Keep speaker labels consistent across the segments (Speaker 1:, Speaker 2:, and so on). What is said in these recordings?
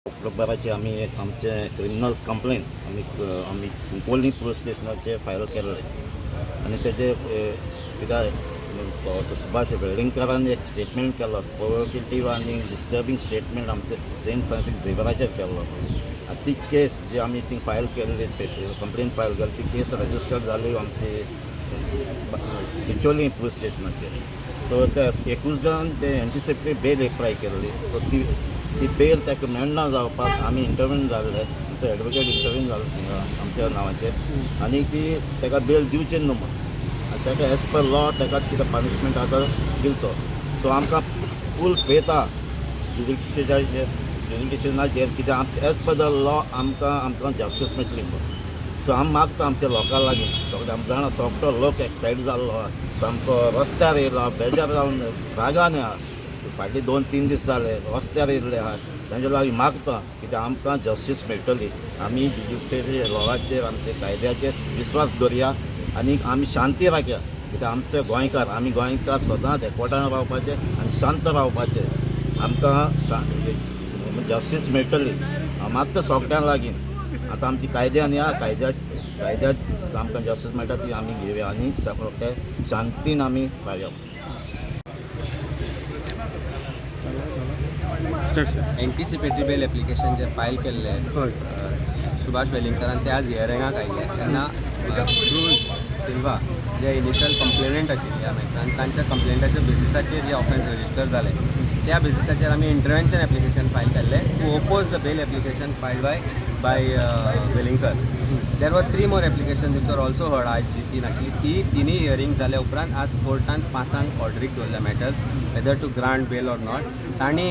Speaker 1: ऑक्टोबराचे आमी एक आमचें क्रिमिनल कंप्लेन आमी आमी कुंकोली पुलीस स्टेशनाचेर फायल केल्लें आनी तेजे कित्याक सुभाष वेलिंगकारान एक स्टेटमेंट केलो, प्रोवोकेटीव आनी डिस्टर्बींग स्टेटमेंट आमचे सेंट फ्रांसीस झेवियराचेर केल्लो. आनी ती केस जी आमी ती फायल केल्ली, कंप्लेन फायल केली, ती केस रजिस्टर्ड जाली आमची बिचोली पुलीस स्टेशनाचेर. सो ते एकूच जाण ते एंटिसिपेटरी बेल एप्लाय केल्ली. सो ती ती बेल ताका मेळना जावपाक आमी इंटरव्हीन जाल्ले, आमचो एडवोकेट इंटरव्हीन जाल्लो थिंगा आमच्या नांवाचेर आनी ती ताका बेल दिवचे न्हू म्हूण आनी ताका एज पर लॉ ताका कितें पनिशमेंट आतां दिवचो. सो आमकां फूल फेथ आहा ज्युडिशनाचेर, ज्युडिशनाचेर, कित्याक एज पर the law आमकां आमकां जस्टीस मेळटली म्हूण. सो आमी मागता आमच्या लोकां लागीं, सगळे आमी जाणा, सोगळो लोक एक्सायट जाल्लो आहा, सामको रस्त्यार येयला, बेजार जावन रागान आहा. फाटले 2-3 दीस जाले रस्त्यार येयल्ले आहा. तांचे लागीं मागता कित्याक आमकां जस्टीस मेळटली. आमी ज्युडिशरी लॉवाचेर, आमच्या कायद्याचेर विस्वास दवरया आनी आमी शांती राखया, कित्याक आमचे गोंयकार, आमी गोंयकार सदांच एकवटान रावपाचे आनी शांत रावपाचे. आमकां जस्टीस मेळटली हांव मागता सगळ्यां लागीं. आतां आमची कायद्यान ह्या कायद्या कायद्यात आमकां जस्टीस मेळटा ती आमी घेवया आनी सगळे शांतीन आमी रावया.
Speaker 2: Start sir.
Speaker 3: Anticipatory bell application जे फायल केल्ले सुभाष वेलिंगकरान, ते आज हियरिंगाक आयिल्ले तेन्ना क्रूज सिल्वा जे इनिशियल कंप्लेनंट आशिल्ले ह्या मॅटरान, तांच्या कंप्लेंटाच्या बेजिसाचेर जे ऑफेन्स रजिस्टर जाले, त्या बेजिसाचेर आमी इंटरवेन्शन एप्लिकेशन फायल केल्लें to oppose the bail application filed by Velingkar. There were three more application which are also heard. आयज जी तीन आशिल्ली, ती तिनूय हियरींग जाल्या उपरांत आज कोर्टान 5 आंक ऑर्डरीक दवरल्या matter whether to grant bail or not. तांणी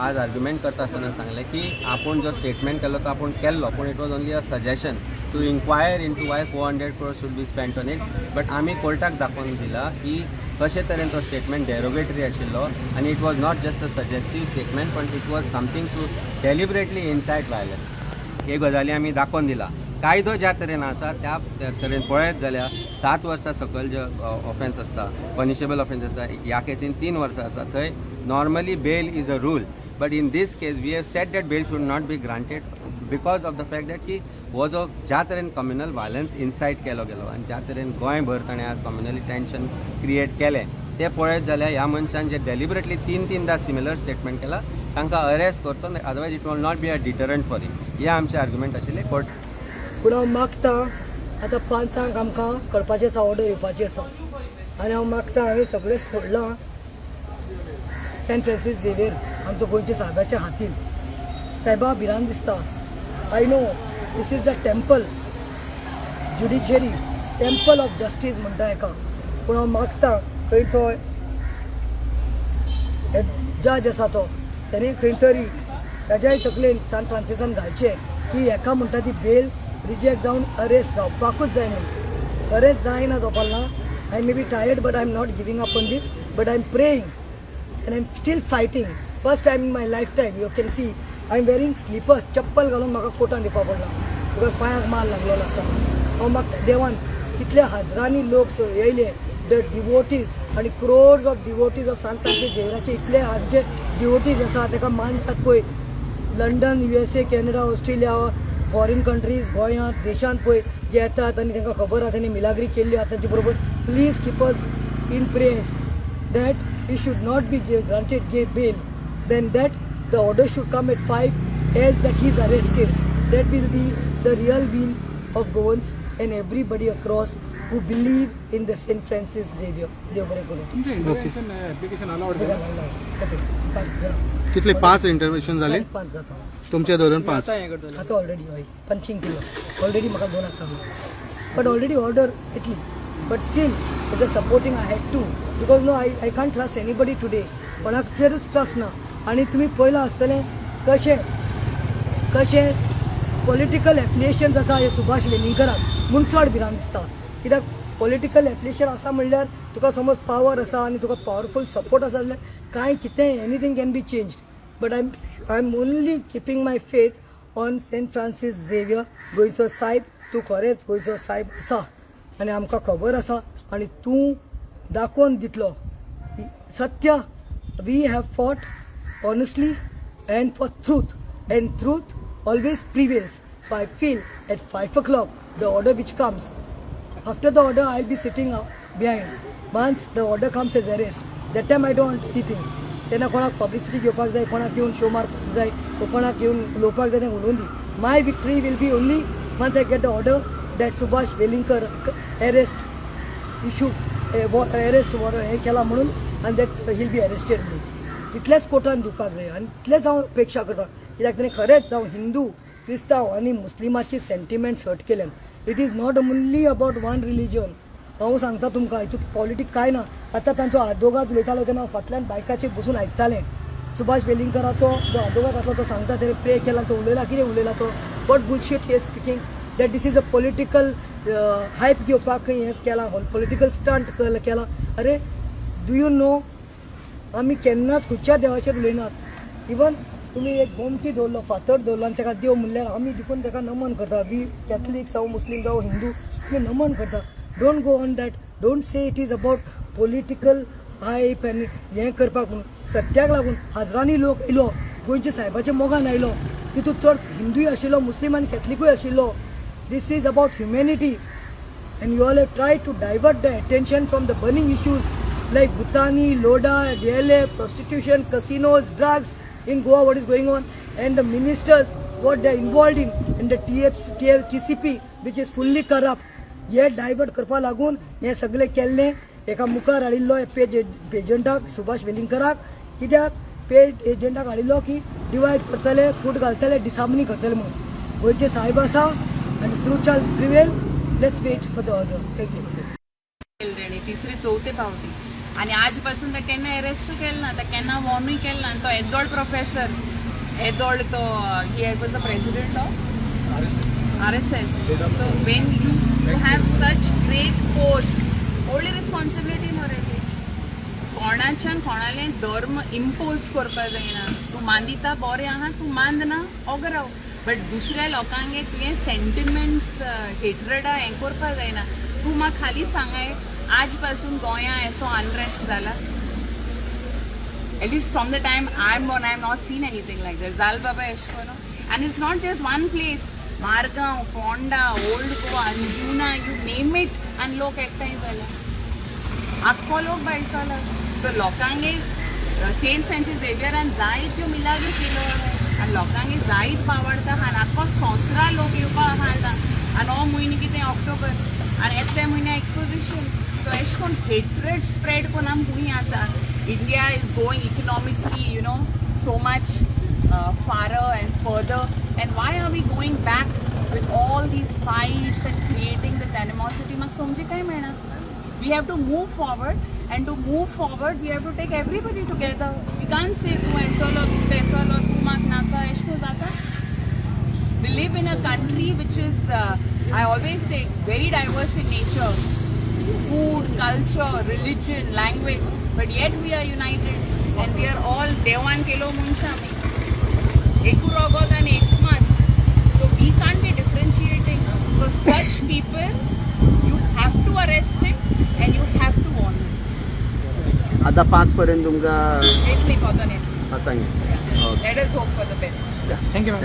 Speaker 3: आज आर्ग्युमेंट करता आसतना सांगलें की आपूण जो स्टेटमेंट केल्लो तो आपूण केल्लो, पूण it was only a suggestion to inquire into why 400 crore should be spent on it. But आमी कोर्टाक दाखोवन दिला की कशे तरेन तो स्टेटमेंट डेरोगेटरी आशिल्लो आनी it was not just a suggestive statement, पण it was something to deliberately incite violence. हे गजाली आमी दाखोवन दिला. कायदो ज्या तरेन आसा त्या तरेन पळयत जाल्यार 7 वर्सां सकयल जे ऑफेन्स आसता, पनिशेबल ऑफेन्स आसता, ह्या केसीन 3 वर्सां आसा, थंय normally bail is a rule. But in this case we have said that bail should not be granted because of the fact that की हो जो ज्या तरेन कम्युनल वायलन्स इनसायट केलो गेलो आनी ज्या तरेन गोंयभर ताणें आज कम्युनली टेंशन क्रिएट केलें, तें पळयत जाल्यार ह्या मनशान जे डेलिबरेटली तीन तीनदां सिमिलर स्टेटमेंट केला, तांकां अरेस्ट करचो, otherwise it will not be a deterrent for him. हे आमचे आर्ग्युमेंट आशिल्ले कोर्ट.
Speaker 4: पूण हांव मागता, आतां 5 आंक आमकां कळपाचें आसा, ऑर्डर येवपाची आसा आनी हांव मागता, हांवें सगळें सोडलां सेंट फ्रांसीस झेवियर आमचो गोंयच्या साहेबाच्या हातीन. साहेबा, भिरांत दिसता. I know this is the temple, judiciary, temple of justice म्हणटा हेका, पूण हांव मागता खंय तो जज आसा तो तेणे खंय तरी ताज्याय तकलेन सान फ्रांसिसान घालचें की हेका म्हणटा ती बेल रिजेक्ट जावन अरेस्ट जावपाकूच जाय म्हणून. अरेस्ट जायना जावपाक ना. I may be tired, but I am not giving up on this, but I am praying and I am still fighting. First time in my life time, you can see I am wearing slippers. चप्पल घालून म्हाका कोर्टान दिवपा पडला because पांयाक माल लागलेलो आसा. हांव मागता देवान, कितले हजारांनी लोक येयले, the devotees आनी crores of devotees of Sant Francis झेवियराचे, इतले हाजे डिवोटीज आसा, ताका मानतात पळय, London, USA, Canada, Australia, foreign countries, गोंयांत, देशांत पळय जे येतात आनी तांकां खबर आसा तेणी मिलाग्री केल्ली आसा तांचे बरोबर. Please keep us in prayers that he should not be granted gave bail, then that the order should come at 5 as that he is arrested. That will be the real win of Goans and everybody across who believe in the St. Francis Xavier. देव बरें करूं.
Speaker 5: तुमचे intervention application allowed केलं?
Speaker 4: Okay. पांच.
Speaker 2: कितले? पांच intervention जाले?
Speaker 4: पांच जाता.
Speaker 2: तुमचे धरून पांच.
Speaker 4: आता ऑलरेडी हय पंचींग केलो ऑलरेडी. म्हाका दोनाक सांगलो, बट ऑलरेडी ऑर्डर येतली, but still as a supporting I had to because no, I can't trust anybody today. कोणाचेरूच trust ना. आनी तुमी पळयलां आसतलें कशें कशें पॉलिटिकल एफिलिएशन्स आसा हे सुभाष वेलिंगकराक, म्हूण चड भिरांत दिसता, कित्याक पॉलिटिकल एफिलिएशन आसा म्हणल्यार तुका समज पावर आसा आनी तुका पावरफूल सपोर्ट आसा जाल्यार कांय कितेंय, anything can be changed. But I am only keeping my faith on Saint Francis Xavier. गोंयचो सायब, तूं खरेंच गोंयचो सायब आसा आनी आमकां खबर आसा आनी तूं दाखोवन दितलो सत्य. We have fought honestly and for truth. And truth always prevails. So I feel at 5 o'clock the order which comes, after the order I'll be sitting behind. Once the order comes as arrest, that time I don't want anything. तेन्ना कोणाक publicity घेवपाक जाय, कोणाक येवन show मारपाक जाय वो कोणाक येवन उलोवपाक जाय तें उलोवन दी. My victory will be only once I get the order that Subhash Welingkar arrest issue, arrest warrant हें केला म्हणून आनी that he'll be arrested म्हणून. तितलेंच कोर्टान दिवपाक जाय आनी तितलेंच हांव अपेक्षा करता, कित्याक ताणें खरेंच जावं हिंदू, क्रिस्तांव आनी मुस्लिमाची सेंटिमेंट्स हर्ट केल्यान. It is not only about one religion. हांव सांगता तुमकां, हितून पॉलिटीक कांय ना. आतां तांचो आदोगाद उलयतालो तेन्ना हांव फाटल्यान बायकाचेर बसून आयकतालें. सुभाष वेलिंगकराचो जो आदोगाद आसलो तो सांगता, तेणें प्रे केला, तो उलयला. कितें उलयला तो? What bullshit he speaking, that this is a political hype घेवपाक हें केलां, पॉलिटिकल स्टंट केला. अरे, do you know, आमी केन्नाच खंयच्या देवाचेर उलयनात. इवन तुमी एक गोमटी दवरलो, फातर दवरलो आनी ताका देव म्हणल्यार आमी देखून ताका नमन करता. we Catholic जावं, मुस्लीम जावं, हिंदू, आमी नमन करता. Don't go on that. Don't say it is about political hype आनी हें करपाक म्हणून. सत्याक लागून हजरांनी लोक येयलो, गोंयच्या सायबाच्या मोगान आयलो. तितूंत चड हिंदूय आशिल्लो, मुस्लीम आनी कॅथलिकूय आशिल्लो. This is about humanity and you all have tried to divert the attention from the burning issues like Bhutani, Loda, DLF, prostitution, casinos, drugs in Goa, what is going on, and the ministers, what they are involved in the TF, TF, TCP, which is fully corrupt. हे divert करपा लागून हे सगळें केल्लें. एका मुखार हाडिल्लो पेड एजंटाक, सुभाष वेलिंगकराक. कित्याक पेड एजंटाक हाडिल्लो? की डिवायड करतले, फूट घालतले, डिसामनी करतले म्हणून. गोंयचे साहेब आसा आनी truth shall prevail. Let's wait for the order. Thank you.
Speaker 6: तेणी तिसरी चवथे पावटी आनी आज पासून ताका केन्ना अरेस्ट केलें ना, ताका केन्ना वॉर्नूय केलें ना. आनी तो एदोळ प्रोफेसर, एदोळ तो, he was the president of RSS. So when you have such great post, व्हडली रिस्पॉन्सिबिलिटी मरे ती. कोणाच्यान कोणाले धर्म इम्पोज करपाक जायना. तूं मांदिता बरें आहा, तूं मांदना ओगो राव, बट दुसऱ्या लोकांगे तुवें सेंटिमेंट्स, हेट्रडा हें करपाक जायना. तूं म्हाका खाली सांगाय, आज पासून गोंया असो अनरेस्ट जाला? At least from the time I'm born, I have not seen anything like that. जाल बाबा एश कोनो. And it's not just one place. Margao, Ponda, Old Goa, Anjuna, you name it, and लोक एकठांय जाले. आख्खो लोक भायर सरला. सो लोकांगे सेंट फ्रांसीस झेवियरान जायत्यो मिलाग्री केल्यो आनी लोकांगे जायत पावडता आहा आनी आख्खो संवसारा लोक येवपा आहा आतां. आनी हो म्हयनो कितें, ऑक्टोबर, आनी येतले म्हयन्या एक्सपोजिशन. सो एशें कोन्न हेट्रेड स्प्रेड कोन्न आमी खूंय आतां? India is going economically so much farther and further, and why are we going back with all these fights and creating this animosity? म्हाका समजे काय मेळना. We have to move forward, and to move forward we have to take everybody together. We can't say तूं एसोलो, तूं तेसोलो, तूं म्हाका नाका. एशें कोन्न जाता? We live in a country which is, I always say, very diverse in nature, food, culture, religion, language, but yet we are united and we are all देवान केलो मनशां आमी, एकू रोगोत आनी एकू मात. So we can't be differentiating. So such people, you have to arrest him and you have to warn him.
Speaker 2: आतां 5 पर्यंत तुमकां
Speaker 6: येतली, कोतोन येतली.
Speaker 2: 5 okay.
Speaker 6: Let us hope for the best.
Speaker 2: Thank you.